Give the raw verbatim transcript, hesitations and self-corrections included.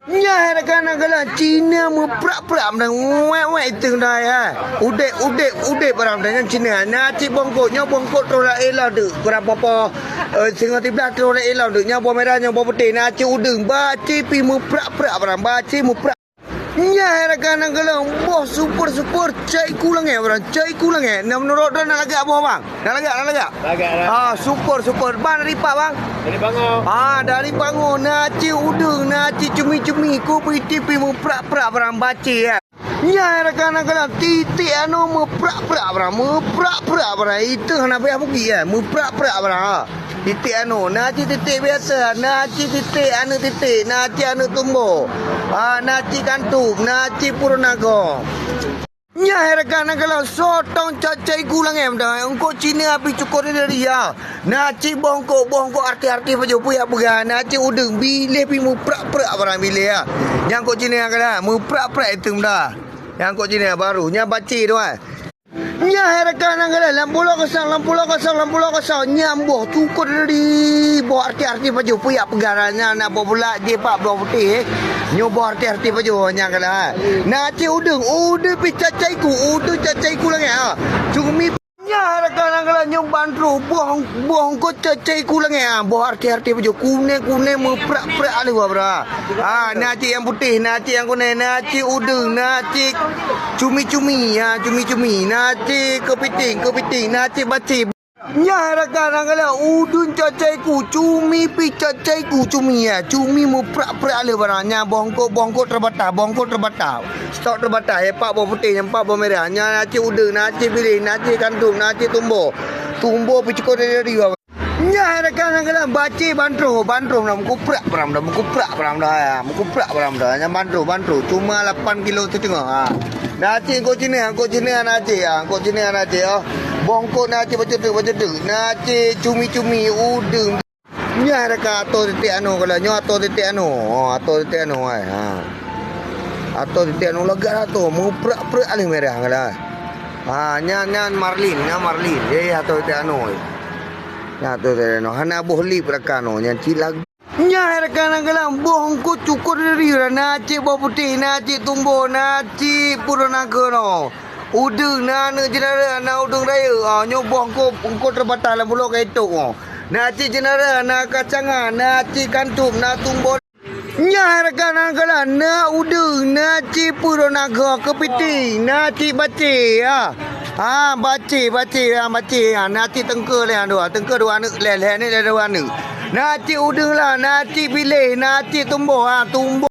Nyan hai rakan nyang galak, Cina meuprak-prak meunan, wék-wék iteueng dai hai. Udép-udép, udép barang meunan nyan Cina. Na cit bongkot, nyoe bongkot troh laén lom deuk, kurang poh-poh, eh, singoh siblaih troh laén lom deuk. Nyoe boh mirah, nyoe boh putéh. Na cit udeueng, baci pih meuprak-prak barang, baci meuprak. Nyan hai rakan nyang galak, boh super-super cai ku langét barang, cai ku langét. Na meunurot droe na lagak boh bang? Na lagak, na lagak? Lagak, lagak. Ah, super, super. Bang dari pat bang? Dari Bango. Ah, dari Bango. Na cit udeueng, na cit cumi-cumi, ku pih tipi meuprak-prak barang baci ya. Nyan hai rakan nyang galak, titik anu meuprak-prak barang, meuprak-prak barang. Itu hana payah pugi ya, meuprak-prak barang. Ha. Titik anu, na cit titik biasa, na cit titik aneuk titik, na cit aneuk tumboh. Ah, na cit kantop, na cit puron agoe. Nyan hai rakan nyang galak, soe tong cai ku langét meunan, eungkôt Cina pih cukôp dari ya. Na cit bongkot, bongkot artis-artis pajoh pih jak peugah, na cit udeueng biléh pih meuprak-prak barang biléh ya. Nyan eungkôt Cina nyang galak, meuprak-prak iteueng meunan. Nyan eungkôt Cina baru, nyan baci tu hai. Nyan hai rakan nyang galak, lam pulo kosong, lam pulo kosong, lam pulo kosong, nyan boh cukôp dari boh artis-artis pajoh pih jak peugah, nyan na boh bulat jih pat boh putéh. Nyoe boh artis-artis pajoh nyang galak. Na cit udeueng, udeueng pih cai ku, udeueng cai ku langét ha. Cumi nyan hai rakan nyang galak, nyoe ban troh, boh, boh eungkôt cai ku langét ha. Boh artis-artis pajoh, kuneng-kuneng meuprak-prak lé barang. Ha, na cit nyang putéh, na cit nyang kuneng, na cit udeueng, na cit cumi-cumi, ha, cumi-cumi, na cit keupiting, keupiting, na cit baci. Nyan hai rakan nyang galak, udeueng cai ku, cumi pih cai ku, cumi ya. Cumi meuprak-prak lé barang. Nyan bongkot, bongkot teubatas, bongkot teubatas. Stok teubatas, ya, pat boh putéh, nyan pat boh mirah. Nyan na cit udeueng, na cit biléh, na cit kantop, na cit tumboh. Tumboh pih cukôp dari, dari. Nyan hai rakan nyang galak, baci ban troh, ban troh meunan, meukuprak barang meunan, meukuprak barang meunan, ya, meukuprak barang meunan. Nyan ban troh, ban troh, cuma lapan kilo siteungoh ha. Na cit eungkôt Cina, eungkôt Cina na cit ha, eungkôt Cina na cit ha. Bongkot na cit bacut deuk, bacut deuk, na cit cumi-cumi, udeueng. Nyan hai rakan, atô titik anu galak, nyoe atô titik anu, oh, atô titik anu hai ha. Atô titik anu lagak atô, meuprak-prak lé mirah galak. Ha, nyan, nyan marlin, nyan marlin. Eh, atô titik anu. Nyan atô titik anu, hana boh lip rakan, oh, nyan cit lagak. Nyan hai rakan nyang galak, boh eungkôt cukôp dari, na cit boh putéh, na cit tumboh, na cit puron agoe nyoe. Udeueng na aneuk jeunara, na udeueng rayeuk. Ah, nyoe boh eungkôt, eungkôt teubatas lam pulo ka itôp nyoe. Na cit jeunara, na kacang, na cit kantop, na tumboh. Nyan hai rakan nyang galak, na udeueng, na cit puron agoe, keupiting, na cit baci, ya. Ha, baci, baci, ha, baci, ha, na cit teungku lé, ha, dua, teungku dua aneuk, lé, lé aneuk, lé dua aneuk. Na cit udeueng lah, na cit biléh, na cit tumboh, ha, tumboh.